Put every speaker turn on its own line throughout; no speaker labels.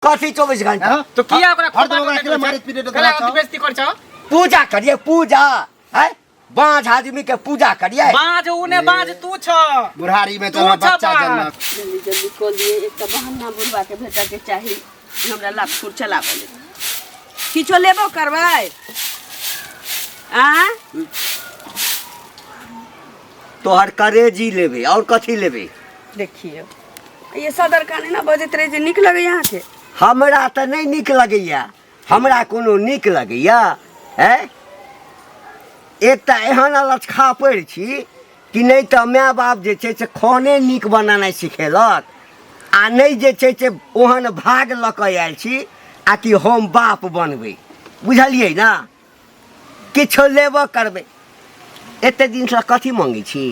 कथी 24 घंटा?
हाँ?
तो किया ओकरा
हरदम
खोपा
ओकरा
के
अकेले मारैत पीटैत
कला
रहै छौ।
बेइज्जती करै छौ।
पूजा करिए पूजा, हैं? बाँझ आदमी के पूजा करिए।
बाँझ उ ने, बाँझ तू छ।
बुढ़ारी में
तू
चल
छ
बच्चा
बाँझ।
जन्म।
जल्दी जल्दी कऽ लिए, एकटा बहाना बुढ़बा के भेटऽ के चाही हमरा लाभ फूर चलाबऽ लेल। किछो लेबो करबै आँ?
तोहर करेजी लेबे और कथी लेबे?
देखियौ, ये सदर काने ना बजैत रहै छै, नीक लगैया अहाँके?
हमरा तऽ नहि नीक लगैया। हमरा कोनो नीक लगैया? हैं, एकटा एहन अलचखा पड़ि छी कि नहि तऽ माय बाप जे छै से खाने नीक बनेनाइ सिखेलक आ नहि जे छै से ओहन भाग लऽ कऽ आयल छी आ कि हम बाप बनबै, बुझलियै ने? किछो लेबो करबै? एते दिनसँ कथी मङ्गै छी,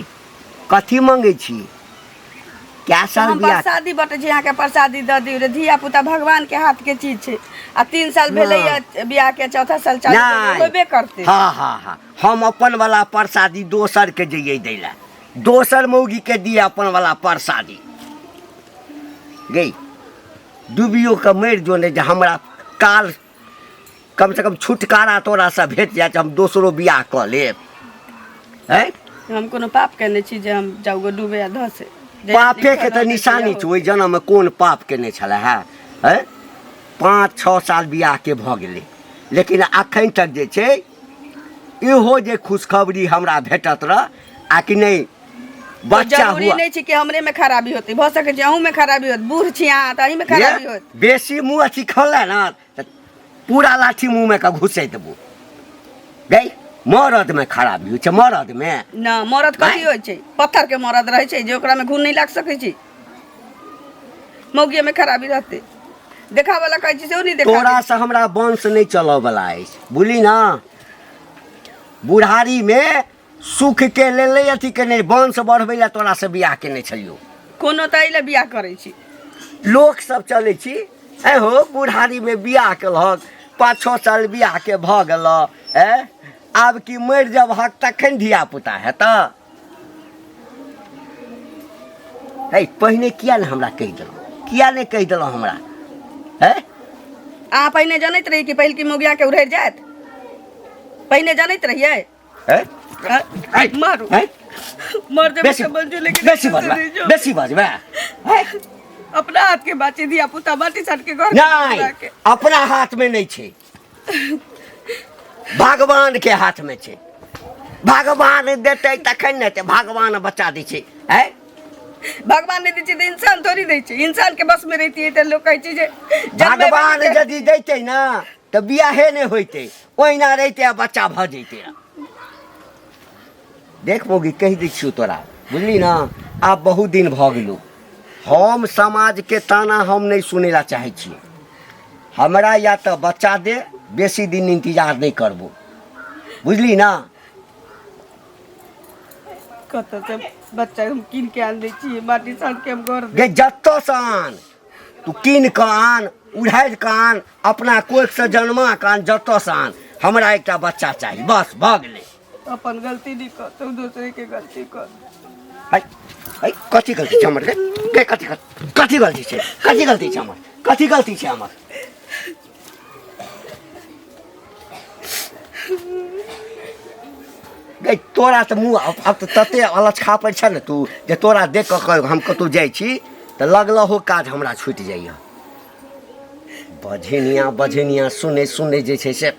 कथी मङ्गै छी? कए साल
हम
बियाह
प्रसादी बटै छी अहाँके, प्रसादी दऽ दियौ रे। धिया पुता भगवान के हाथ के चीज छै आ 3 साल भेलैया बियाह के, चौथा साल चालू भेलै,
नहि
होबे करतै।
हाँ हाँ हाँ, हम अपन वाला प्रसादी दोसर के जइयै दै लए? दोसर मौगी के दिए अपन वाला प्रसादी? गई डुबियो के मरि जो, नहि जे हमरा काल कम से कम छुटकारा तोरासँ भेट जायत, हम दोसरो बियाह कऽ लेब। हैं,
हम कोनो पाप केने छी जे हम जाउ गो डूबे आ धसे?
पापे के तऽ निशानी छौ। ओहि जन्ममे कोन पाप केने छलै है? हैं, 5-6 साल बियाहके भऽ गेलै, लेकिन अखन तक जे छै इहो जे खुशखबरी हमरा भेटत रह आ कि नहि बच्चा
जरूरी
हुआ।
नहीं छै कि हमरे में खराबी होती, भऽ सकै छै अहूँ में खराबी होत। बूढ़ छी अहाँ तऽ अहीं में खराबी होत।
बेसी मुँह अथी खोलले ने तऽ पूरा लाठी मुँहमे के घुसै देबो। गई, मरद में खराबी होइ छै मरद में?
न मरद कथी
नहि।
होइ छै? पत्थर के मरद रहै छै जे ओकरा में घुन नहि लाग सकै छै? मौगिये में खराबी रहतै, देखा वाला कहै छी सेहो नहि देखा।
तोरा से हमरा वंश नहि चलऽ वाला अछि, बुझली ना? बुढ़ारी में सुख के लेल नहि अथी केने, वंश बढ़बै लए तोरा से बियाह केने छलियौ।
कोनो तऽ एहि लए बियाह करै छी।
लोक सब चलै छी, ऐ हो, बुढ़ारी में बियाह केलहक, 5-6 साल बियाह के भऽ गेल, ऐ आब की मरि जबहक तखन धिया पुता हेतऽ? है, पहिने किया ने हमरा कहि देलहुँ? किया नहि कहि देलहुँ हमरा? है,
अहाँ पहिने जनैत रही कि पहिलकी मौगिया के उड़ैर जायत? पहिने जनैत रहियै?
है,
मारू,
है,
मर जेबै
बेसी
तऽ मंजू, लेकिन
बेसी
एतऽ से
बजबै,
नहि जाउ।
बेसी बजबै, है?
अपना हाथ के बाची धिया पुता, बाटी साट के घर
नहीं
के।
अपना हाथ में नहीं छै, भगवान के हाथ में छै। भगवान देतै तखन ने हेतै। भगवान बच्चा दै छै, है?
भगवान नहि दै छै तऽ इंसान थोड़ी दै छै? इंसान के बस में रहितियै तऽ लोक कहै छै जे जन्मे
भगवान
भेलै तऽ-
यदि दैतै ने तऽ बियाहे नहि होइतै, ओहिना रहितै आ बच्चा भऽ जैतै। देख मौगी, कहि दै छियौ तोरा, बुझली ने? आब बहुत दिन भऽ गेलौ। हम समाजके ताना हम नहि सुनै लए चाहै छी। हमरा या तऽ बच्चा दे, बेसी दिन इंतजार नहि करबो, बुझली ना?
कतऽ से बच्चा हम कीन के आन दै छियै? माटी सान के हम घर
गे, जतऽसँ आन तू, कीन कऽ आन, उड़ारि कऽ आन, अपना कोखिसँ जन्मा कऽ आन, जतऽसँ आन, हमरा एकटा बच्चा चाही, बस भऽ गेलै।
अपन गलती नहि कर तू, दूसरे के गलती कर।
है है, कथी गलती छै हमर? गे गे, कथी कथी गलती छै? कथी गलती छै हमर? कथी गलती छै हमर? गे, तोरा तऽ मुँह आब तऽ तते अलच्छा पर छ ने तू जे तोरा देख कऽ हम कतहु जाइ छी तऽ लगलहो काज हमरा छुटि जाइए। बझनिया बझनिया सुनै सुनै जे छै से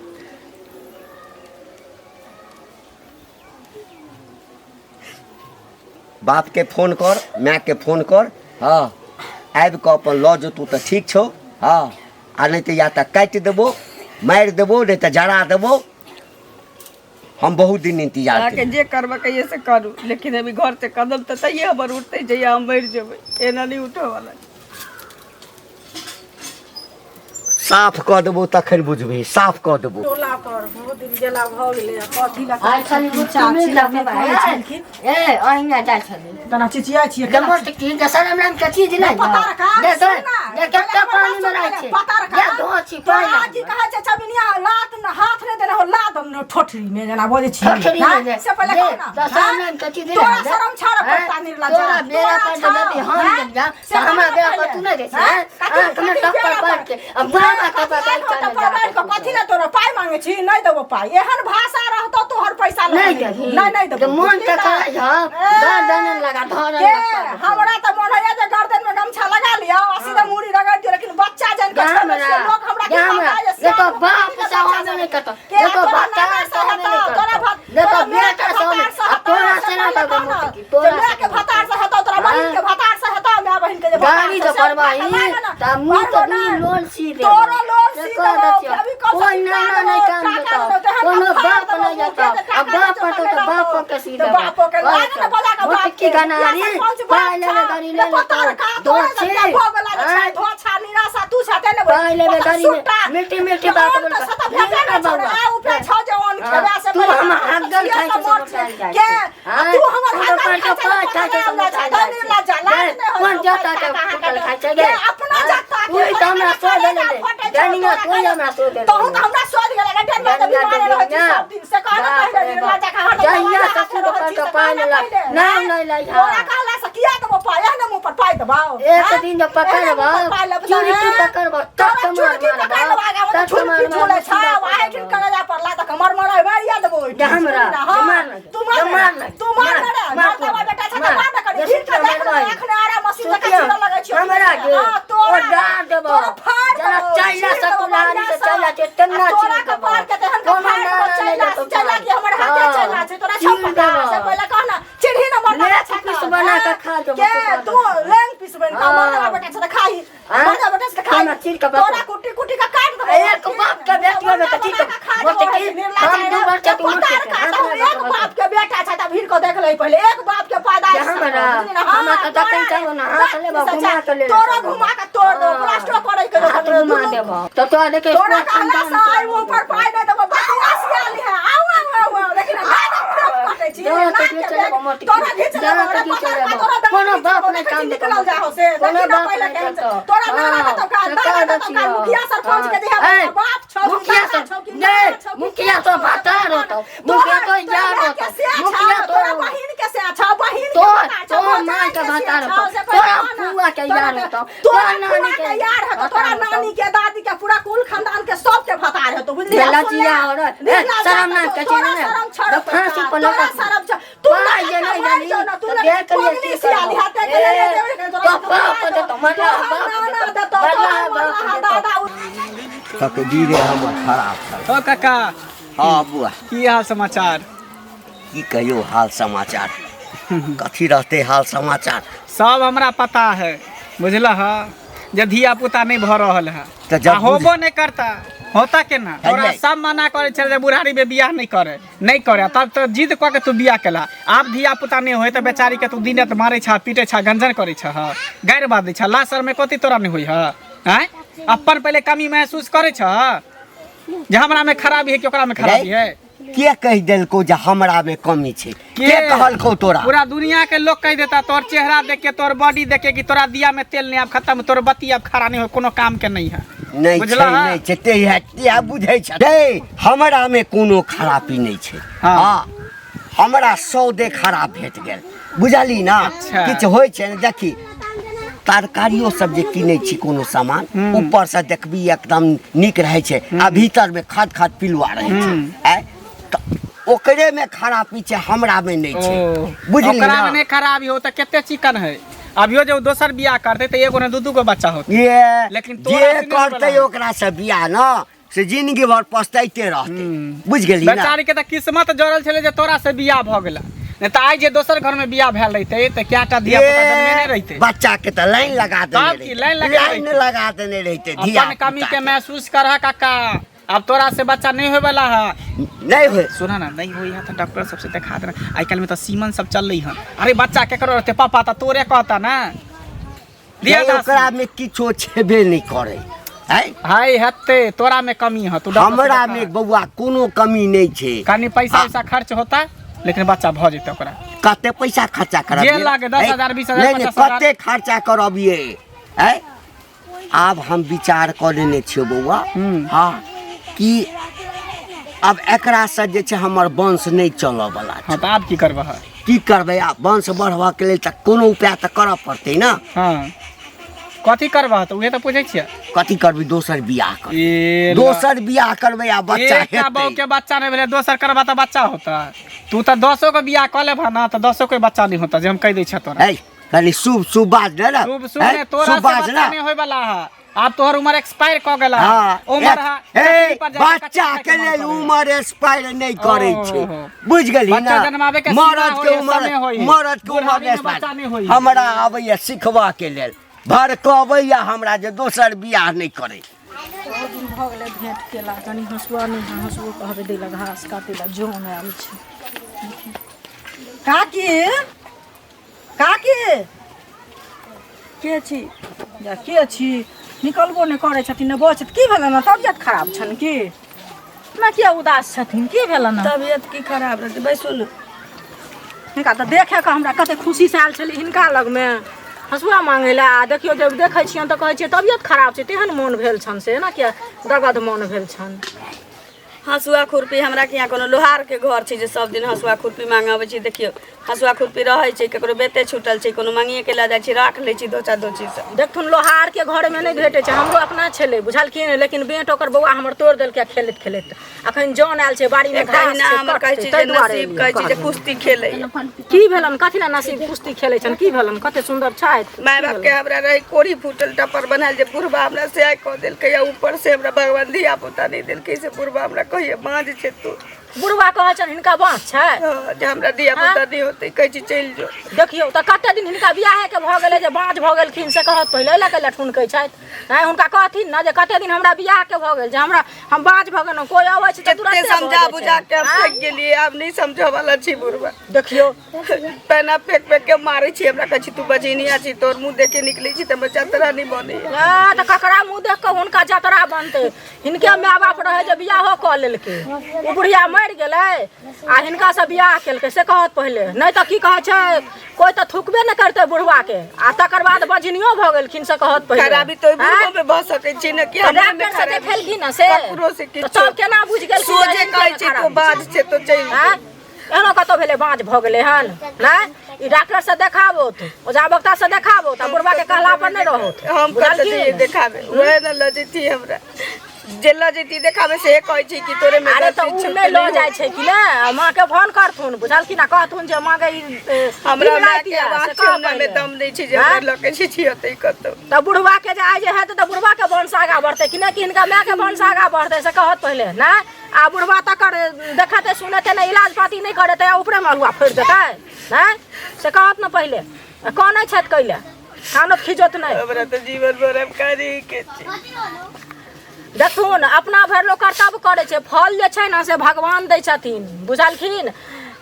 बापके फोन कर, मायके फोन कर। हँ, आबि कऽ अपन लऽ जेतौ तऽ ठीक छौ। हँ, आ नहि तऽ या तऽ काटि देबो, मारि देबो, नहि तऽ जरा देबो। हम बहुत दिन इंतजार
अहाँके
केलियै।
जे करबऽ कहिए से करू, लेकिन अभी घर से कदम तऽ तैये हमर उठतै जहिया हम मरि जेबै। एना नहि उठऽ वाला छै।
साफ कऽ देबो तखन बुझबही, साफ कऽ देबो।
टोला पर बहुत दिन गेला भऽ गेलै आ कथी लए
आइ खाली
चाची
लगे
लग कहै छलखिन।
ए, अहिना जाइ छलै।
तना चिचियाइ छियै केना?
जमत की के शरम नाम के चीज नहीं
पता रखा,
दे दे
सुन ना,
दे, कते
पहले
पानी में
हमर
रहै
बात
छै
सुन, पता रखा।
दे धो छी पाइ
तोरा की कहै छै छबिनिया लात न हाथ नहि देने हो लात हम न ठोठरी में जेना बजै छी
ठोठरी में
हाँ?
जे-
से पहिले
जे,
कह ना
तो
हाँ?
सामने कथी देने
तोरा
है?
शरम छाड़
हैं?
पड़ता निर्लज्ज
तोरा बेरा पर
तोरा
जब हम
छाड़,
देलिया,
हाँ?
तऽ हमरा
से
बेरा
कह
पर
ना
तू नहि दै
पहिले,
छै,
हाँ? कथी-
आँख में
कथी
टप्पर
बेरा
पड़
पर?
के, आ बाबा
कथी
कपड़ा
आँख में टप्पर मारि कऽ कथी ले तोरा पाइ मांगे छी नहि देबो पाइ एहन भाषा रहतो तोहर पैसा लऽ
नहि
लेबो।
देबही
नहि नहि देबो
तऽ मोन
बुझली
तऽ
ना?
करै छौ
ए,
गर्दन लगा धर
के हमरा तऽ मन होइया जे गर्दन में गमछा लगा लिअ आ सीधा मुड़ी रगड़ दियौ लेकिन बच्चा जान के छोड़ने छियै लोक हमरा की
हमरा
कहता जे
नहीं तो
सियान
बाप
के
से
बच्चा
होबे
जान
नहीं करतो
के
नहीं तो
तोरा
भतार
नाना
से
से
होबे
हेतौ
नहीं
तोरा
करतो
भत
नहीं तो
तोरा माय
बेटा
के
से होबे
भतार से
आ
हेतौ
तोरा
से
से ना
पहिले
करबो
कह ना
मोटकी
जे
तोरा
माय
से
के भतार से हेतौ तोरा बहिन के
हाँ
भतार से हेतौ माय बहिन के जे भतार
गाड़ी
से
तो
से उठा
करवाही
के लाग ना
त मुंह
मारबो
तो दुई
नहि
लोल सी देबो
तोरो लोल
से
सी
कह
देबो
दै छियौ
अभी कब
कोई
से
नाना
चिपका
नहीं
देबो
काम
टाका
देतौ
देबो तेहन
कोनो
के फाड़
बाप
देबो
नहीं
मुँह
जातौ
के
आ
टाका
बाप
देबो
पर तो
चपेला
बाप
तो
के सी
तो
देबो
बापो के
कह
लाग ना
छौ
बजा के बाप
मोटकी
के या
गनारी
सरपंच बाप
पाइ
छा
लेबे गाड़ी
ले
ले लेतौ
पतर का
दो
तोरा
छी
जते भऽ गेला रे
आँय
छै धोछा निराशा तू छते ने
पाइ लेबे
ओकर
गाड़ी में
सुट्टा
मिट्टी मिट्टी बात
और
बोल
तऽ सतह भेटे
ना
नहि छौ रे
बौआ
आ उपे छौ जे अन्न
हाँ,
खेबे से
तू
पहिले
हमर
तऽ
हाथ गल
छियै
खाइ
तऽ
छौ
मर
से मोटायल जाइ
के
छै
आ
आँय
तू हमर
तू
हाथ
तऽ
गल
पाइ
खाइ
के
छै
पाइ खाइ
तऽ
छै से
पता नहि
मोटायल
छै
जाइ
निर्लज्जा
छै
लाज
गे
नहि होइ
कोन
छौ
जाता
पैसा
के
कहाँ
कुटल
के
खाइ छै
के
गे
अपना
आँय
जाता
तू
के
ही तऽ हमरा
तोरा
सो
कलेजा
देले रे
फटै छौ
डनिया
तोरा
तू ही
कलेजा
हमरा सो देले
तहु
रे
तऽ हमरा सोच गेलै रे डेढ़ बजे
डनिया
बीमारे
देली
रहै छी
ना
सब दिन से कहना
बाप
पहिले
रे
निर्लज्जा
बाप
का हरदम
जहिया
दरवाजा हाथे
ससुर
रहै
पर
छी
के
से
पाइ
कहना
लेलक
पहिले
नाम
आँय
नहि लै
तोरा
हा
कहला से किया देबो पाइ एहने मुँह पर पाइ देबौ
एक
आँय
दिन जब
एहने मुँह
पकड़बौ
पर पाइ लेबौ
चुड़की
आँय
पकड़बौ तक
तोरा
मार
चुड़की पकड़
मारबौ
लेबो आगा
तक
झुलकी
मार मार
झूले छौ
सीधा
आइ
कर
ठिन
देबौ
कलेजा पर ला तऽ मर मर मारिया देबो
जे
ओहिठाम
हमरा
बुझली ना
जे
हाँ
मार ना
तू मार
जे
ने
मार ना
तू मार
मार
ने रे
मार तू
मर्दवा बेटा छै तऽ
मार
मार ने करी
जे
भीड़ के
सुतिया
देख ले
मारबै
एखने आरा मशीन जकाँ
सुतिया
चीरऽ लगै छियौ
हमरा
बुझली
जे
हाँ
ओ
तोरा
डार देबौ
तोरा फाड़
जेना
देबौ
चैला
चीर
से
देबौ
कुल्हाड़ी
बढ़िआँ
से
सँ
चैला छै
आ
तेना
तोरा
चीर देबौ
कपार के तेहन के
कोनो
फाड़ देबौ
नाना नहि
चैला
देतौ
चैला
पाइ
की हमर हाथे
हँ
चैला छै तोरा छौ
चीर
पता से
देबौ
पहिले कह ना चिन्ही न मर्दवा
लेग
छै
पीस
तऽ
बना
हाँ
कऽ खा जेबौ
के
तू खा
तू
देबौ
लेंग पीस बन कऽ मर्दवा
हँ
बेटा छै तऽ खाही
आँय
मर्दवा बेटा छै तऽ खाही
खाना चीर कऽ बतो
तोरा कुटी कुटी के काट देबौ
एक बाप के बेटी होबे तऽ ठीक
बढ़िया बना
मोटकी
के खा देबो निर्लज्ज
हम दू
रे
बार
के
तू मोटकी
पतार
के
का
हाथ
तऽ
नहि
एक
देबौ
बाप के बेटा छै तऽ भीड़ को देख ले पहिले एक बाप के
जे
पैदाइश छौ
हमरा
बुझली ना
हमरा
हाँ
तऽ
तोरा
जखन
रे
चाहो ने हाथ
दाँत
लेबौ
पीसै
घुमा
छै
के ले
तोरो
चलबौ
घुमा के तोड़ देबो
हँ
प्लास्टर करे के
हाथ
देबो
घुमा
दुनू
देबौ तऽ तोरा देखे
तोरा
स्पोर्ट
कहला
खानदान
से
से
आइ मुँह पर पाइ नहि देबो बकवास गेल है आउ आउ आउ आउ लेकिन नाक फेक कटै छी
जहाँ
नाक
तक
के
घीच
बेग
लेबौ मोटकी
तोरा घीच लेबो
जहाँ
रे
तक घीच
पतर का
लेबौ
तोरा दाँत
कोनो
घीच
बाप
लेबो
नहि
देखै छी
काम देतौ
निकलल जाहो से
कोनो
देखी ना
बाप
पहिले
नहि
केहन छै
देतौ
तोरा नाना
हँ
देतौ का
से
दादा
कह दै
देतौ का
छियौ
मुखिया सरपंच
हँ
के जे
ऐ
बाप छौ कि
मुखिया
दादा
सब
छौ कि
नहि
नाना छौ कि के
मुखिया तो
छौ से
भातार
पहिले
होतौ
कह ना
मुखिया
तोहर
तो
तोरा
यार
माय के
होतौ
से छौ
मुखिया
तोरा
तो
बहिन के से छौ बहिन के
तोर
पता छौ
तोर
भौजाई
माय के
के से
भातार
छौ
होतौ
से पहिले
तोरा
कह ना
फुआ के
तोरा
यार
के
होतौ
तोरा
तोरा
फुआ
नानी
के
के
यार हेतौ तोरा
भातार होतौ
नानी के दादी के पूरा कुल खानदान के सबके भतार हेतौ बुझली
जे
आब सुन ले
लचिया औरत ए
निर्लज्ज
शरम
जाता
नाम
तो
के चीज
तोरा
ने
शरम छड़
तऽ फांसी
पड़ता
पर
तोरा
लटक
शरम छ तू
पाइ जे
लटक
नहि
मर
जानी
जो ना तू
तऽ
लटक
देख लिए
पगली
की
सियाली
करबौ
हाथे के
ए
ले देबे के तोरा
तो
के
बाप
मार
देतौ
दो
मरला
तोहर
बाप
नाना
देतौ
देतौ
मरला
तोहर
बाप
मरला
देतौ
दादा
तकदीरे हमर खराब छल
ओ काका
हँ बुआ
की हाल समाचार
की कहियौ हाल समाचार कथी रहतै हाल समाचार
सब हमरा पता है बुझलह जे धिया पुता नहि भऽ रहल है
तऽ जब
आ होबो नहि करता होता केना तोरा
नहि।
सब मना करै छलै जे बुढ़ारी में बियाह नहि करे नहि करे तब तऽ जिद कऽ के तू बियाह केला आब धिया पुता नहि होय तऽ बेचारी के तू दिन राति मारै छह पीटै छह गंजन करै छह गारि बाजै छह ला शर्म कथी तोरा नहि होइ है आँय अपन पहिले कमी महसूस करै छह जे हमरा में खराबी है कि ओकरा में खराबी है
के कहि देलकौ जे हमरा मे कमी छै के कहलकौ तोरा
पूरा दुनिया के लोग कहि देता तोर चेहरा देख के तोर बॉडी देख के कि तोरा दिया में तेल नहीं आब खत्म तोर बत्ती आब खड़ा नहीं हो कोनो काम के नहीं है
नहि छै
बुझलह?
नहि छै ते है ते बुझै छै रे हमरा मे कोनो खराबी नहि छै
हाँ।
हाँ हमरा सौदे खराब भेट गेल बुझली ना
अच्छा।
किछु होइ छै ने देखी तरकारियो सब जे किनै छी कोनो सामान ऊपर से देखबी एकदम नीक रहै छै आ भीतर मे खद खद पिलुआ रहै छै आँय तऽ ओकरे मे खराबी छै हमरा मे नहि छै
ओ,
बुझली
ओकरा
ना
में नहीं खराबी हो तो कते चिकन है अभियो जो दोसर बियाह करते तो एगो ने दू दू गो बच्चा होते
ये
लेकिन तोरा
जे
से नहि
करतै
बला।
ओकरा से बियाह न से जिंदगी भर पछताइते रहतै बुझि गेली ना
बेचारी के तऽ किस्मत जड़ल छलै जे तोरा से बियाह भऽ गेला नहि तऽ आइ जे दोसर घर में बियाह भेल रहितै तऽ कएटा धिया पुता जन्मेने रहितै
बच्चा के तऽ लाइन लगा देने
तब की, लाइन लगा
लाइन
रहितै।
लगा देने रहितै धिया
अपन कमी के महसूस करह काका अब तोरा से बच्चा नहीं होय वाला है
नहीं होय
सुना ना नहीं होई है तो डॉक्टर सबसे दिखा देना आइ काल्हि में तो सीमन सब चल रही है अरे बच्चा केकरो रहते पापा तऽ तोरे कहता ना दिया
नहीं, ओकरा में किछो छेबे नहीं करे है
हाय हेते तोरा में कमी है तू डॉक्टर से
हमरा
देखा।
में बौआ कोनो कमी नहीं छै
कनी पैसा
हाँ।
उसा खर्च होता लेकिन बच्चा भऽ जेतै ओकरा
कते पैसा खर्चा करब
जे लागे, 10,000, 20,000,
नहीं नहीं
50,000
कते खर्चा करबियै है आब हम विचार कऽ लेने छियौ बौआ। हँ, कि आब एकरासँ जे छै हमर वंश नहि चलऽवला छै।
हँ, तऽ आब की करबह?
की करबै, आब वंश बढ़बऽके लेल तऽ कोनो उपाय तऽ करऽ पड़तै ने।
हँ, कथी करबह? तऽ उहे तऽ पूछै छियै।
कथी करबै? दोसर बियाह कर।
ए,
दोसर बियाह करबै आ बच्चा
एकटा
हेतै।
बहू के बच्चा नहि भेलै, दोसर करबा तऽ बच्चा होता? तू तऽ दसो के बियाह कऽ लेबह ना, तऽ दसो के बच्चा नहि होता, जे हम कहि दै छियै तोरा।
है, कनि शुभ शुभ बाज ने।
शुभ शुभ ने तोरा
शुभ
से
बाज
बच्चा
ने।
नहि होय वाला है। आब तोहर उम्र एक्सपायर कऽ गेला।
हाँ,
उम्र है
ए,
चटनी पर जाके
बच्चा
कचरा
के
खायके मन
लेल
करैए।
उमर एक्सपायर नहि करै छै।
ओहो।
बुझि गेली
बच्चा
ना?
जनमाबे के सीमा
मरद के
होइए,
उमर,
समय होइए।
मरद के उमर
बुढ़ारी में
एक्सपायर।
बच्चा नहि होइए।
हमरा आबैया सिखबा के लेल, भड़कबैया हमरा जे दोसर बियाह नहि करै।
बहुत दिन भऽ गेलै भेँट केला। कनि हँसुआ नहि है, हँसुओ कहबै दै लए, घास काटै लए जन आयल छै। काकी, काकी।
के छी?
जा, के छी? निकलबो नहि करै छथिन, नहि बजै छथिन। की भेलनि हँ? तबियत खराब छनि की? ना किया उदास छथिन? की भेलनि हँ?
तबियत की खराब रहतै? बैसू ने।
हिनका तऽ देखे कऽ हमरा कते खुशीसँ आयल छली हिनका लगमे हँसुआ मांगै लए, आ देखियौ, जब देखै छियनि तऽ कहै छियै तबियत खराब छै। तेहन मोन भेल छनि से ना किया दगद मोन भेल छनि?
हँसुआ खुरपी हमरा के यहाँ कोनो लोहार के घर छै जे सब दिन हँसुआ खुरपी मांगे अबै छै? देखियौ, हँसुआ खुरपी रहै छै, ककरो बेते छूटल छै, कोनो मांगिए के लऽ जाइ छै, राख लै छी धोचा धोची से।
देखथुन, लोहार के घरमे नहि भेटै छै। हमरो अपना छलै, बुझलखिन, लेकिन बेंट ओकर बौआ हमर तोड़ि देलकै खेलैत खेलैत। अखन जन आयल छै, बाड़ीमे
एकटा
घास
हिना
छै,
हमर कहै
कटतै,
छै
ताहि
जे
दुआरे
नसीब
एलियै
कहै छै जे
कहलहुँ।
कुश्ती खेलैया।
की भेलनि? कथी लए नसीब कुश्ती खेलै छनि? की भेलनि? कते सुन्दर छथि।
माय बाप के हमरा रहे कोड़ी फूटल टपर बनायल जे बुढ़बा हमरा से कऽ देलकै, आ ऊपर से हमरा भगवान धिया पुता नहि देलकै, से बुढ़बा हमरा कहिए बाँझ छै तू।
बुढ़बा कहै छनि हिनका बाँस छै?
हँ, जे हमरा धिया पुता नहि होतै, कहै छी चलि जो।
देखियौ तऽ, कते दिन हिनका बियाहेके भऽ गेलै जे बाँझ भऽ गेलखिन, से कहत पहिले। एहि लए कऽ ठुनकै छथि? नहि, हुनका कहथिन ने जे कते दिन हमरा बियाहके भऽ गेल जे हमरा हम बाँझ भऽ गेलहुँ। कोइ अबै छै तऽ
कते
तुरन्ते भऽ
समझा
जाइ छै।
बुझा के हम थाकि गेलियै, आब नहि समझऽ वाला छी बुढ़बा।
देखियौ।
पैना फेंक फेंक के मारै छी हमरा, कहै छी तू बजनिया छी, तोर मुँह देखे निकलै छी तऽ हमर जतरा नहि बनैया।
आ, तऽ ककरा मुँह देख कऽ हुनका जतरा बनतै? हिनके माय बाप रहै जे बियाहो कऽ लेलकै। ओ बुढ़िया मरि गेलै आ हिनका से बियाह केलकै, से कहत पहिले। नहि तऽ की कहै छै, कोइ तऽ थुकबे नहि करतै बुढ़वाके, आ तकर बाद बजनियो भऽ गेलखिन, से कहत पहिले।
खराबी तो बुढ़बो में भऽ सकै छै ने कि
तऽ
हमरे में
डॉक्टर से
खराबी?
देखेलखिन ने से?
ककरो से
तऽ
किछो।
सब केना बुझि गेलखिन जे
सोझे
हिनके
कहै
मे
छै तू
खराबी
बाज छै तो चलि जो।
आँय? एहनो कतौ भेलै बाँझ भऽ गेलै हन? नहि, ई डॉक्टर से देखाबोत, ओझा बक्ता से देखाबोत, आ बुढ़वा के कहला पर नहि रहोत।
हम कतऽ
बुझलखिन?
जइयै देखाबे? वएह ने लऽ जैती हमरा, जे लऽ जैती देखाबे से कहै छै कि तोरे में
अरे तऽ
गलती
ओ
छौ,
नहि
तऽ
लऽ
नहि
जाइ छै कि ने? आ माँ के फोन करथुन, बुझलखिन, आ कहथुन जे माँ के ई
हमरा
की
माय के
मिलाइत यऽ,
आवाज
से
छै
कहऽ
हमरा में
पहिले।
दम नहि छै जे हमरा लऽ के छिछियतै कतौ।
तऽ बुढ़वा के जे आइ जे हेतै तऽ बुढ़वा के वंश आगाँ बढ़तै कि नहि, कि हिनका माय के वंश आगाँ बढ़तै, से कहत पहिले ने। आ बुढ़वा तकर देखेतै सुनेतै नहि, इलाज पाती नहि करेतै, आ ऊपरेमे अल्हुआ फोड़ि देतै नहि, से कहत ने पहिले। आ कनै छथि कैले? कानत खिजत नहि।
हमरा तऽ जीवन भर हम करी के छी।
देखथुन, अपना भरि लोक कर्तव्य करै छै, फल जे छै ने से भगवान दै छथिन, बुझलखिन?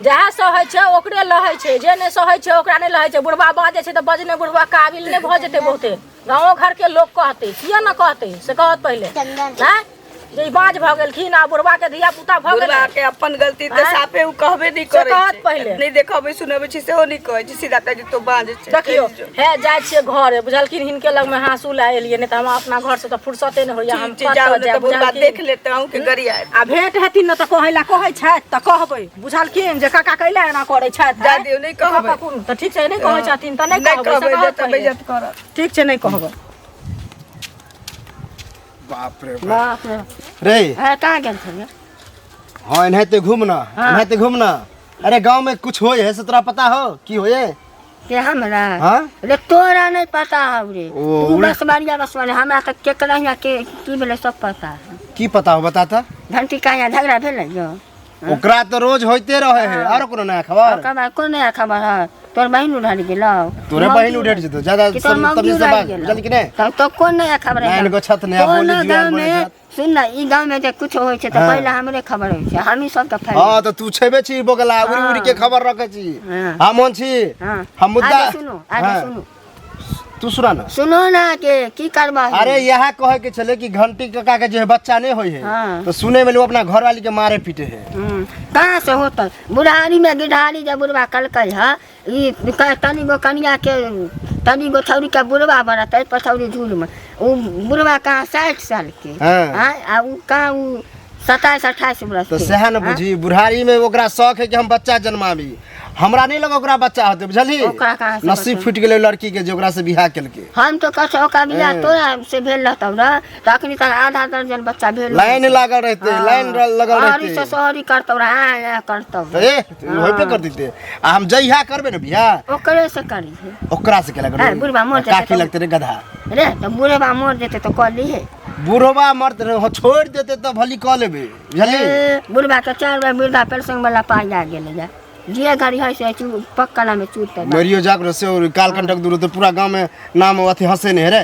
जएह सहै छै ओकरे लहै छै, जे नहि सहै छै ओकरा नहि लहै छै। बुढ़बा बाजै छै तऽ बजने बुढ़बा काबिल नहि भऽ जेतै। बहुते गाँवो घरके लोक कहतै, किया ने कहतै, से कहत पहिले नहि जे ई बाँझ भऽ गेलखिन आ बुढ़बा के धिया पुता भऽ गेलै।
बुढ़बा के अपन गलती तऽ
आँय?
साफे उ कहबे नहि
से
करै
कहत
छै।
पहिले।
नहि देखबै सुनबै छै सेहो नहि कहै छै, सीधा कहै छै तू बाँझ छै,
देखियौ।
चलि जो।
हे, जाइ छियै घरे, बुझलखिन? हिनके लगमे हाँसू लए एलियै, नहि तऽ हम अपना घर से तऽ फुर्सते नहि होइया। हम
ठीक छै, जाउ
कतऽ
ने तऽ
जायब,
बुढ़बा
बुझलखिन?
देख लेतै, अहूँके गरियाएत।
आ भेंट हेथिन ने तऽ कहै लए कहै छथि तऽ कहबै, बुझलखिन, जे काका कैला एना करै छथि?
जा दियौ, नहि कहबै।
काका कोन तऽ ठीक छै, नहि कहै छथिन तऽ नहि
नहि
कहबै, से
कहबै
कहत
जे तऽ
पहिले।
बेइज्जत करत।
ठीक छै, नहि कहबै।
बाप रे बाप।
बाप रे।
रे।
है, कहाँ गेल छलियै?
हाँ, एनाहिते घूमना, एनाहिते घूमना। अरे, गांव में कुछ होए है से तोरा पता हो? की होए?
के, हमरा?
हाँ।
रे, तोरा नहीं पता हौ रे?
ओ,
तू बसबारिया बसबारिया, हमरा तऽ केकरा हियाँ के की भेलै सब पता है।
की पता हो, बता था।
घंटी का यहाँ झगड़ा भेलै जो।
ओकरा तो रोज होते रहे है। आरो कोनो नया खबर?
ओकर बाद कोन नया खबर है? तोर बहिन उधर गेलौ।
तोरे बहिन उधर जेतो ज्यादा
कि तोर मौगी
तमीज से
उधर
बात
गेलौ।
बुझल कि नहीं?
तब तो कोन नया खबर है?
नाइन गो छत नया
कोनो
बोली जुआन
गाँव
बोले
में
छत।
सुन ना, ई गाँव में जे कुछ होइ छै तऽ
हाँ।
पहिले हमरे खबर होइ छै, हमही सबके फैल।
हाँ, तो तू छेबे छी बोगला, उड़ी उड़ी के खबर रखे छी।
हाँ।
हम मोन छी।
हाँ।
हम मुद्दा
आगे सुनू, आगे।
हाँ।
सुनू।
तू सुना ना।
सुनू ना, के की करबा?
अरे, यह कहे के छले कि घंटी काका के जे है बच्चा नहीं होई है।
हाँ।
तो सुने में लोग अपना घर वाली के मारे पीटे है।
कहाँ से होतै? बुढ़ारी में गिढ़ारी जे बुढ़बा कलकै है, ई तनी गो कनिया के तनी गो छौरी के बुढ़वा बनतै पछौरी झूलमे ओ बुढ़वा कहाँ 60 साल के
हाँ।
आँय, आ उ कहाँ उ 27 28 बरस
तऽ
के
सएह ने
आँय?
बुझी बुढ़ारी में ओकरा शौक है कि हम बच्चा जन्माबी हमरा नहीं लगा ओकरा बच्चा होते बुझलही
ओकरा कहाँ से
नसीब
बच्चा?
फूटि गेलै लड़की के जे ओकरा से बियाह केलकै
हम तो कहै ओकरा बियाह तोरा से भेल रहतौ ने तऽ अखनी तक आधा दर्जन बच्चा भेल
लाइन लागल रहते लाइन लगल
शहरी
रहते
से शहरी करतौ रह आय आय करतौ
तऽ ए होइबे कर देते आ हम जहिया करबे ने बियाह
ओकरे से करी
ओकरा से केला
है, बुढ़बा मर जेतै
काकी
तऽ-
लगते रे गधा
रे तऽ बुढ़बा मर जेतै तऽ कऽ लीहे
बुढ़बा मरते रहे हो छोड़ देते तऽ भली कऽ लेबे बुझलही
ए, बुढ़बा के 4 बेर वृद्धा पेंशन वाला पाइ आ गेलै या जे घड़ी है से पक्का में चूरतै
मरियो जाग रहो से और कालकंटक दूर तो पूरा गांव में नाम अथी हंसे नहीं रे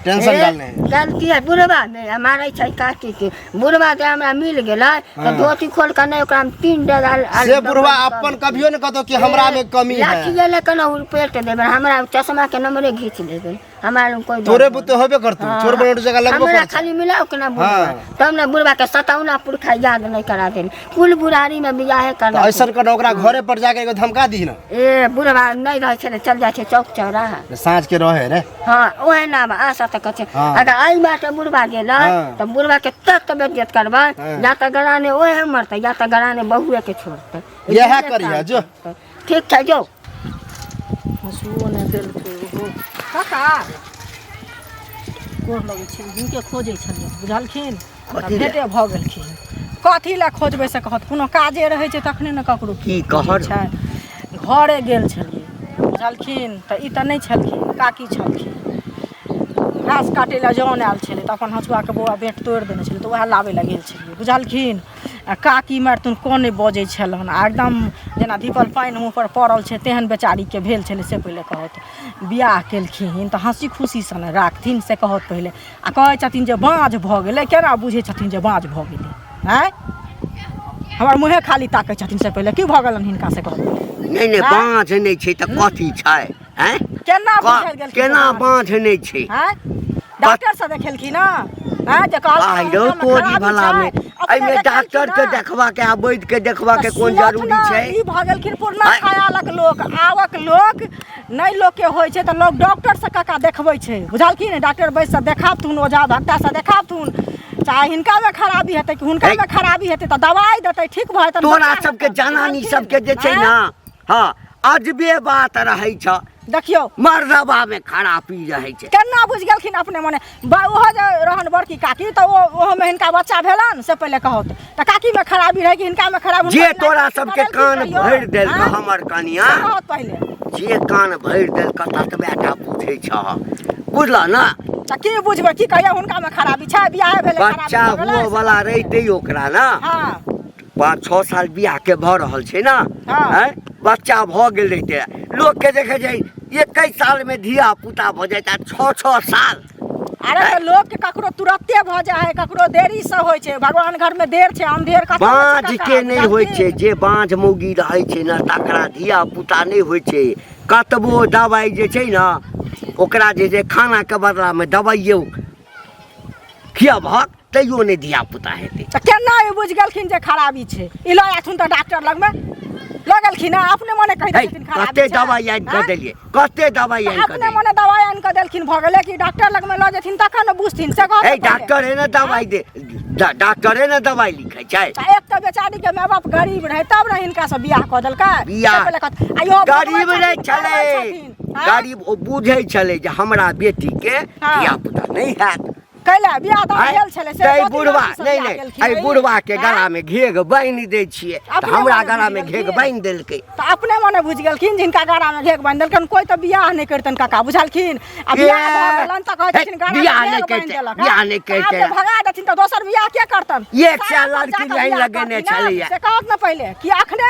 टेंशन डालने है
गलती है बुढ़बा में आ मारै छै काकी के बुढ़बा जे हमरा मिल गेलै तऽ धोती खोल के नहि ओकरा हम 3 डेग
से बुढ़वा अपन कभियो ने कहतो कि हमरा में कमी है
लाठी ले के न पेट देबै हमरा चश्मा के नंबरे घीच लेबै हमरा लग कोई
तोरे बुते होबे करतो चोर बनोट जगह लगबो
हमरा
करतो
खाली मिलाओ के ना बुढ़बा
हाँ।
तब ने बुढ़बा के सताउना पुरखा याद नहीं करा देन कुल बुढ़ारी में बियाहे करना
तो ऐसा कर ओकरा घरे पर जाके एगो धमका दी ना
ए बुढ़बा नहीं रहे छै चल जाइ छै चौक चौराहा
साँझ के रहे रे
हाँ ओहे ना आशा तऽ कहै छै
हाँ।
अगर एहि बाटे बुढ़बा गेलै
हाँ।
तऽ बुढ़बा के तत बेज्जत करबै
हाँ।
या तऽ गराने ओहे मरतै या तऽ गराने बहुए के छोड़तै
इएह करिहे, जो।
ठीक छै जो
हँसुओ नहि देलकै ओहो काका गोर लगै छी हिनके खोजै छलियै बुझलखिन तऽ
कथी लए?
भेटे भऽ गेलखिन कथी लए खोजबै से कहत कोनो काजे रहै छै तखने ने ककरो
की कहर?
छै घरे गेल छलियै बुझलखिन तऽ ई तऽ नहि छलखिन काकी छलखिन घास काटै लए जन आयल छलै तऽ अपन हँसुआके बौआ बेंट तोड़ि देने छलै तऽ उएह लाबै लए गेल छलियै बुझलखिन आ काकी मारतुन कोने बजै छलहन आ एकदम जेना धीपल पानि मुँहपर पड़ल छै तेहन बेचारीके भेल छलै से पहिले कहत बियाह केलखिन तऽ हँसी खुशीसँ ने राखथिन से कहत पहिले आ कहै छथिन जे बाँझ भऽ गेलै केना बुझै छथिन जे बाँझ भऽ गेलै आँय हमर मुँहे खाली ताकै छथिन से पहिले की भऽ गेलनि हिनका से कहत
नहि नहि बाँझ नहि छै तऽ कथी छै आँय
केना बुझल गेलखिन
केना बाँझ नहि छै
आँय डॉक्टर से देखेलखिन हँ जे कहलखिन
आइ रौ
हुनकामे
तोरी
खराबी
भला
छै,
में
अपने
एहिमे
देखेलखिन
डॉक्टर के
हँ।
देखबा के आ वैद्य के देखबा के
तऽ
कोन
सुनत
जरूरी
ने,
छै
ई भऽ गेलखिन पुरना
आँय।
खयालक लोक आवक लोक नहि लोकके होइ छै तऽ लोक डॉक्टर से काका देखबै छै बुझलखिन डॉक्टर वैद्य से देखाबथुन ओझा भक्ता से देखाबथुन चाहे हिनकामे खराबी हेतै कि हुनकामे खराबी हेतै तऽ दवाइ देतै ठीक भऽ जेतनि
तोरा
बच्चा
सबके
हेतनि,
जनानी
बुझलखिन?
सबके जे छै
आँय?
ने हँ अजबे बात रहै छ
देखियौ
मर्दबा में खराबी रहै छै
केना बुझि गेलखिन अपने मने ओहो जे रहन बड़की काकी तऽ ओ ओहोमे हिनका बच्चा भेलनि से पहिले कहत तऽ काकीमे खराबी रहै कि हिनकामे खराबी
जे तोरा सबके कान भरि देलक हमर कनिया
कहत पहिले
जे कान भरि देलक ततबे टा बुझै छह बुझलह ने
तऽ की बुझबै की कहिया हुनकामे खराबी छै बियाहे भेलै खराबी
बच्चा
भऽ गेलै,
हुअ वाला रहितै ओकरा ने
हँ
5 6 साल बियाह के भऽ रहल छै ने
हँ।
आँय? बच्चा भऽ गेल रहितै लोक के देखै छै 21 साल में धिया पुता भऽ जाइ छै 6 6 साल
अरे तऽ लोक के ककरो तुरते भऽ जाइ है ककरो देरी से होइ छै भगवान घर में देर छै अंधेर कतऽ होइ छै
बाँझ
काका,
के नहि होइ छै
बुझलखिन?
जे बाँझ मौगी रहै छै ने तकरा धिया पुता नहि होइ छै कतबो दबाइ जे छै ने ओकरा जे छै खानाके बदलामे दबाइयो खियाबहक तैयो नहि धिया पुता हेतै
तऽ केना ई बुझि गेलखिन जे खराबी छै ई लऽ आथुन तऽ डॉक्टर लगमे लऽ गेलखिन हँ अपने मने कहि
है
देलखिन खराबी
कते
छै।
दबाइ आनि कऽ
आँय?
देलियै कते दबाइ
तऽ
आनि कऽ
अपने
देलियै
मने दबाइ आनि कऽ देलखिन भऽ गेलै कि डॉक्टर लगमे लऽ जेथिन तखन ने बुझथिन से कहऽ
हे
पहिले।
डॉक्टरे ने दबाइ दे डॉक्टरे ने दबाइ लिखै छै
तऽ एक तऽ बेचारी के माय बाप गरीब रहै तब ने हिनका से बियाह कऽ देलकै
बियाह।
से पहिले कहत, आ इहो
गरीब
भगवान
नहि
छथिन,
छलै
भगवान छथिन, आँय?
गरीब ओ बुझै छलै जे हमरा बेटीके
हँ।
धिया पुता नहि हैत
कैला बियाह दान भेल छलै से
तै
दू तीन
बुढ़वा
लड़की से
नहि
बियाह
नहि
केलखिन
एहि
ई।
बुढ़वा के
आँय?
गला में घेघ बान्हि दै छियै तऽ
अपने
हमरा
मने
गला में
बुझि
घेघ
गेलखिन।
बान्हि देलकै
तऽ अपने मने बुझि गेलखिन जिनका गड़ा में घेघ बान्हि देलखिन कोइ तऽ बियाह नहि करतनि काका बुझलखिन आ बियाह भऽ गेलनि तऽ कहै
हे,
छथिन गड़ा में
बियाह
घेघ
नहि
बान्हि
करितै,
देलक
बियाह नहि
तऽ आब
करितै।
जे भगा देथिन तऽ दोसर बियाह के करतनि
एक सए
सारा पर
लड़की
जाकऽ
लाइन
बियाह
लगेने
करथिन ने,
छलैया।
से कहत ने पहिले कि अखने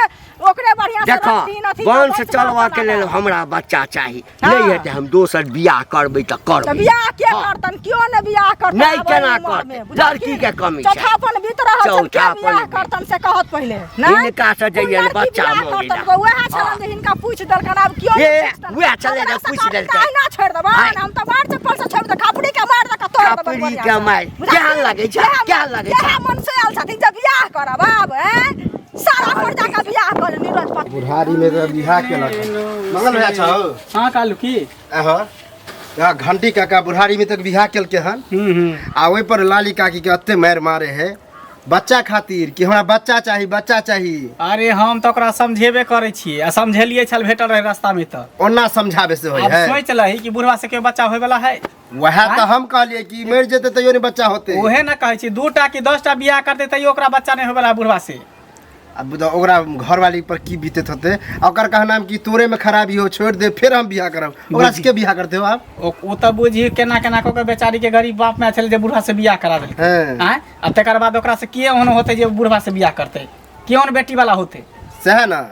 ओकरे बढ़िआँ से
देखो
रखथिन अथी
वंश
वंश
चलबऽ के
बढ़तनि
लेल
आगाँ।
हमरा बच्चा चाही
हँ।
नहि हेतै हम दोसर बियाह करबै तऽ
तऽ
करबै
बियाह के
हँ।
करतन क्यों ने बियाह करतन
नहि
आब
केना
एहि उमर मे,
करतै?
बुझलखिन?
लड़की के कमी छै।
चौथापन बीत रहल छनि के
चौथापन
बियाह
बीत।
करतन से कहत पहिले नहि
हिनका से जइयन
कोन लड़की
बच्चा
बियाह
मांगै
करतन?
ला।
उएह छलन
हँ।
जे हिनका पूछि देलकन आब क्यों
ए,
ने पूछतन?
उएह छलै जे
हमरा से
पूछि
कहतन,
देलकै।
अहिना छोड़ि देबनि
आँय।
हम तऽ मार चप्पल से छोड़ि देब खपड़ी के मारि दऽ कऽ तोड़ि देबनि
खपड़ी
बढ़िआँ
के
से।
मारि।
बुझलखिन?
केहन लगै छै?
केहन
केहन लगै छै?
केहन मन से आयल छथिन जे बियाह करब आब ऐं? सारा पर जाके बियाह कर नीरज पर।
बुढ़ारी में तो बियाह केलक। मंगल भैया छौ?
हाँ कालू की
अहाँ यहाँ घंटी काका बुढ़ारी में तक बियाह केलके हन।
हम्म।
आ ओहि पर लाली काकी के एते मारि मारे है बच्चा खातिर कि हमरा बच्चा चाही, बच्चा चाही।
अरे हम तऽ ओकरा समझेबे करै छियै आ समझेलियै छल भेटल रहै रास्ता में तऽ।
ओना समझाबे से होय
आब
है।
सोच लही कि बुढ़वा से केओ बच्चा होय वाला है।
वएह तऽ हम कहलियै कि मरि जेतै तैयो नहि बच्चा होतै।
उहे ना कहै छी, 2टा कि 10टा बियाह करतै तैयो ओकरा बच्चा नहि होय वाला है बुढ़वा से।
अब बुझाओ ओकरा घरवाली पर की बीतत होते। आ ओकर कहना कि तोरे में खराबी हो, छोड़ दे फिर हम बियाह करब। ओकरा से के बियाह करते हो आप?
ओ तऽ बुझी केना केना कऽ के बेचारी के गरीब बाप माय छलै जे बुढ़वा से बियाह करा देलकै।
हाँ।
आँय? आ तकर बाद ओकरा से के ओहन होते जे बुढ़वा से बियाह करतै, के ओहन बेटी वाला होते?
सएह ना।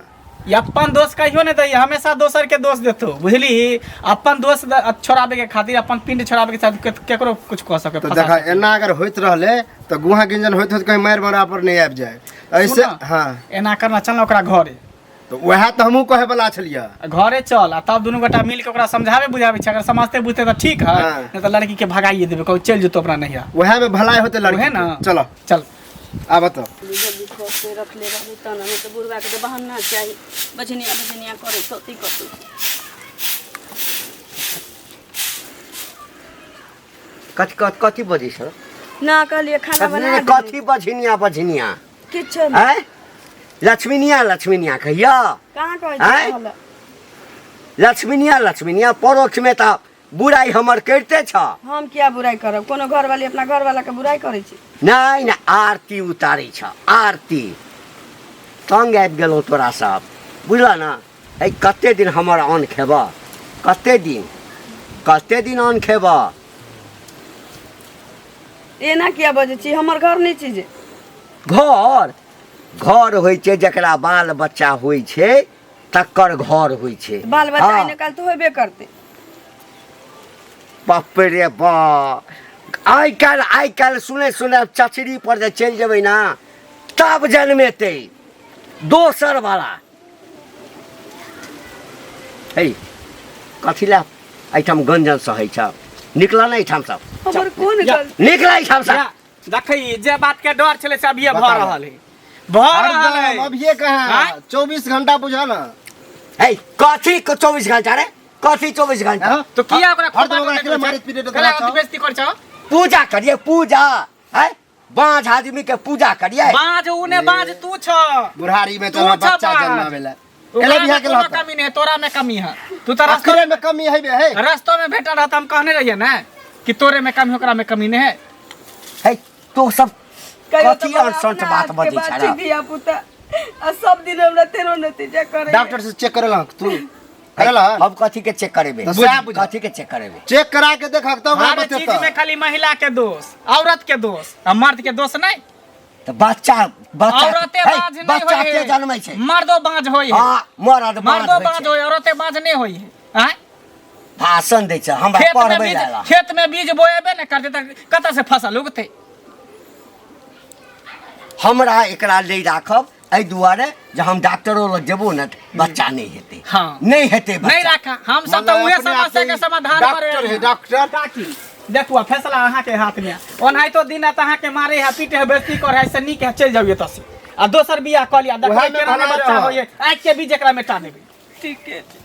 ई अपन दोष कहियो नहि दैया, हमेशा दोसर के दोष देतो, बुझली? अपन दोष छोड़ाबे के खातिर, अपन पिंड छोड़ाबे के खातिर केकरो कुछ कह सके,
तो
फंसा
देखा
सके।
एना अगर होइत रहले तऽ गुहा गिंजन होइत होइत कहीं मारि मारा पर नहि आबि जाए ऐसे।
सुन ना,
हाँ।
एना करना, चल ना ओकरा घरे।
तो वएह तऽ हमहूँ कहे वाला छलियै।
घरे चल आ तब दुनू गोटा मिल के ओकरा समझाबे बुझाबे छै। अगर समझते बुझते तऽ ठीक है,
हाँ।
नहीं तऽ लड़की के भगाइए देबे, कहू चलि जेतौ अपना नैहरा।
वएह में भलाई होते लड़की
उहे ना।
के। चलो।
चल।
आब तो।
जल्दी खोज के रखले रहबे तहन, नहि तऽ बुढ़वा के तऽ बहाना चाही, बझनिया बझनिया करै छौ, कतौ।
कथी कथी कथी बजै छौ?
ना कहलियै खाना बना
कथी कथी बझनिया बझनिया?
किछो नहि।
आँय? लक्ष्मीनिया लक्ष्मीनिया कहिया?
कहाँ कहै
आँय?
छै?
लक्ष्मीनिया लक्ष्मीनिया परोक्ष में तऽ बुराइ हमर करिते छ।
हम किया बुराइ करब? कोनो घरवाली अपना घरवाला के बुराइ करै छै?
नहि नहि, आरती उतारै छ, आरती। तंग आबि गेलहुँ तोरा सब, बुझल ना? है कते दिन हमर अन्न खेबह? कते दिन, कते दिन अन्न खेबह?
एना किया बजै छी? हमर घर नहि छी जे
घर घर होइ छै जकरा बाल बच्चा होइ छै तकर घर होइ छै।
बाल बच्चा
हाँ।
आइ काल्हि तऽ होबे करतै।
बाप रे बा, आइ काल्हि आइ काल्हि सुनै सुनै चचरी पर जे चलि जेबै ना तब जनमेतै दोसर वाला। हे कथी लए एहिठाम गंजन सहै छ? निकल ना एहिठाम सब।
हमर कोन
या।
गलती?
निकल एहिठाम सब।
या, देखै जे बात के डर छलै से अभिये भऽ
बताउ।
रहल है, भऽ रहल है।
अभिये कहाँ?
आँय?
24 घंटा बुझा ना।
हे कथी 24 घंटा रे? कथी 24 घंटा?
हाँ?
तो किया ओकरा
हरदम ओकरा अकेले मारैत पीटैत
कला
रहै छौ?
बेइज्जती करै छौ?
पूजा करिए पूजा, हैं? बाँझ आदमी के पूजा करिए।
बाँझ उ ने, बाँझ तू छ।
बुढ़ारी में
तू
चला
छ
बच्चा
बाँझ।
जन्मावे ला।
ओकरा
एला बियाह
में
के
कोनो
लहता।
कमी नहीं, तोरा में कमी है। तू तो रास्ता
अखरे में कमी है बे, है।
रास्ता में भेटल रहता, हम कहने रहिए ना कि तोरे में कमी, ओकरा में कमी नहीं है।
हे तो सब
कहियो
कथी
तऽ
और सच
अपना
बात
हाथके
बजै
बात
छै
छै
रे?
धिया पुता आ सब दिन हमरा तेरो नतीजा करै।
डॉक्टर से चेक करेला तू? करेला?
हम कथी के चेक करेबे?
तो सएह बुझा।
कथी के चेक करेबे?
चेक करा के देखक तब ओकरा
हर चीज
बतेतऽ।
में खाली महिला के दोष, औरत के दोष आ मर्द के दोष नहीं।
तऽ बच्चा बच्चा
औरते
हे,
बाँझ नहीं
बच्चा
होय
के
है।
जन्मै छै?
मर्दो बाँझ होय है।
हाँ, मर्द बाँझ
मर्दो
होइ
बाँझ
छै।
होय, औरते बाँझ नहीं होय है। आँय?
भाषण दै छै हमरा
खेत में
पढ़बै
बीज
लए।
खेत में बीज बोएबे ने करतै तऽ कतऽ से फसल उगतै?
हमरा एकरा नहि राखब एहि दुआरे जे हम डॉक्टरो लग जेबो ने बच्चा नहि हेतै।
हाँ।
नहि हेतै बच्चा।
नहीं राखा, हम सब तो
मतलब
उहे
अपने
समस्या
आप
के
ही
समाधान
डॉक्टर
करे
है, डॉक्टर।
काकी देखू फैसला अहाँ के हाथ में। ओनाहितो दिन रात अहाँ के मारे है, पीटे है, बेइज्जती करे है, से नीक है चलि जाउ एतऽ से आ दोसर बियाह कऽ लिअ। देखबै
उएह में
केना
भला
बच्चा
रहत।
होइए, आँखि के बीच एकरा मेटा देबै।
ठीके छै।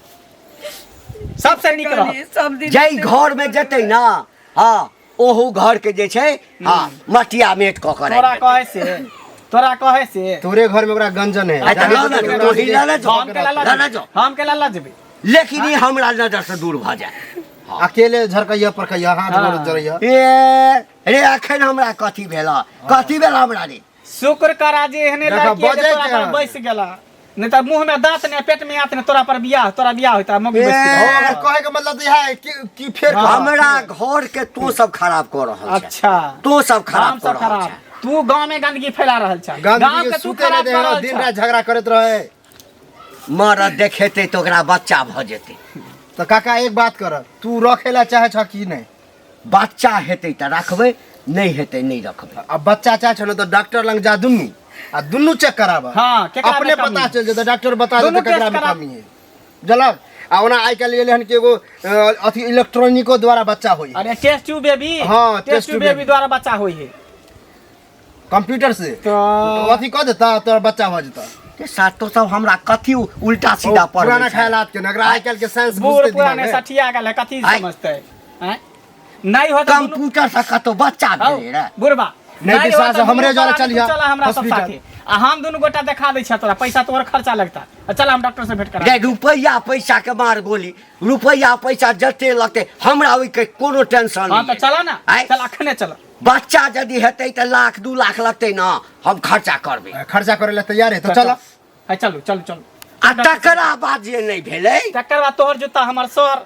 सबसे नीक रहत।
सब दिन
जाहि घर में जेतै ना, हाँ, ओहू घर के जे छै, हाँ, मटिया मेट कऽ के
तोरा
राखि देतै।
कहै से, तोरा कहै से
तोरे घर में ओकरा गंजन है।
आइ तऽ लऽ ने जो, तोही लऽ ने जो।
हम के लल्ला
लऽ ने जो।
हम के लल्ला जेबै।
लेकिन ई हमरा नजर से दूर भऽ जाय।
अकेले झरकैया परकैया हाथ
हाँ।
गोड़ जरैया।
ए रे अखन हमरा कथी भेल, कथी भेल हमरा रे?
शुक्र करा जे एहने
देखा,
लड़की है जे
बजै
तोरा
के
पर
हन।
बैस गेला, नहीं तऽ मुंह में दांत ने पेट में आंत ने तोरा पर बियाह, तोरा बियाह होता मौगी
ए,
बैस
हो,
गेला।
अगर कहे के मतलब इएह है कि फेर
हाँ।
कहब।
हमरा घर के तू सब खराब कऽ रहल छै।
अच्छा,
तू सब खराब
हम
कऽ
सब
रहल
खराब?
छै।
तू गांव में गंदगी फैला रहल छ, गांव
गंदगी
के
के
तू
सुते नहि
खराब
दे
कर रहल
दिन
छ।
रात झगड़ा करैत रहे।
मरद देखेतै तऽ ओकरा बच्चा भऽ जेतै।
तऽ काका एक बात कर, तू रखे ला चाहे छ कि नहि?
बच्चा हेतै तऽ रखबै, नहि हेतै नहि रखबै।
आ बच्चा चाहे छ ने तऽ डॉक्टर लग जा दुनू आ दुनू चेक कराब।
हाँ, केकरा में
अपने
कमी
पता
है?
चलि जेतै, डॉक्टर बता
दुनू
देतै केकरा
टेस्ट
में
करा।
कमी है। बुझलक? आ ओना आइ काल्हि एलै हन कि एगो अथी इलेक्ट्रॉनिको द्वारा बच्चा होई।
अरे टेस्ट ट्यूब बेबी।
हाँ,
टेस्ट ट्यूब बेबी द्वारा बच्चा होई है।
कंप्यूटर से
तो
अथी कऽ देता तोरा बच्चा भऽ जेता
ते सातो सब हमरा कथी उल्टा सीधा
ओ
पढ़बै
पुराना
छै?
ख्यालात के नगरा आइ काल्हि के साइंस
बूढ़
बुझते
पुराने
दिमाग में।
सठिया गेल है कथी
आइ।
समझते हैं नहीं हो तो दुनू-
कंप्यूटर से कतौ बच्चा
हौ,
भेलै रे
बुढ़बा
नहीं
हो
विश्वास
तो
है, हमरे
दुनू
जरे
प्राणी
चलिहा,
तू चला हमरा सब
हॉस्पिटल।
साथे आ हम दुनू गोटा देखा दै छियै तोरा पैसा तोहर खर्चा लगता आ चल हम डॉक्टर से भेंट करा
रे रुपैआ पैसा के मार गोली रुपैआ पैसा जते लगतै हमरा ओहिके कोनो टेंशन
हाँ तो
नहीं
चला ना
आइ।
चल अखने चल
बच्चा यदि हेतै तऽ लाख 2 लाख लगतै ने, हम खर्चा करबै।
खर्चा करे ला तैयार है तो चल।
हाँ, चलू चलू चलू।
आ तकरा बाद जे नहि भेलै
तकर बाद तोहर जूता हमर सर।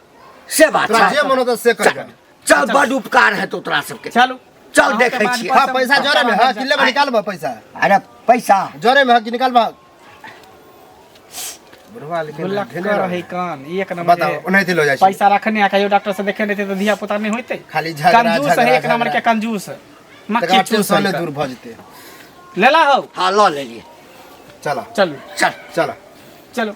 से बात
तोरा
छै।
जे मन होतौ से कर।
चल चल, बड उपकार हेतौ तोरा सबके।
चलू।
चल,
अहाँके
देखै
बाद
छियै।
हाँ, पैसा जरे में है कि लेबै? निकालबा पैसा?
अरे पैसा
जरे में है कि निकालबा बुढ़वा? लेकिन
गुल्लक
धेने
कर
रहे।
है कान एक नंबर।
बताओ, ओनाहिते लो जाइ छै।
पैसा रखने आ कहियो डॉक्टर से देखे नहीं तो धिया पुता नहीं होते।
खाली झगड़ा,
कंजूस है।
झगड़ा,
एक नंबर
झगड़ा।
के कंजूस है, मक्खी
तकर
चूस
टेंशन
है।
दूर भऽ जेतै।
लेला हो।
हाँ, लऽ लेलियै।
चल।
चलू।
चल।
चल।
चलो।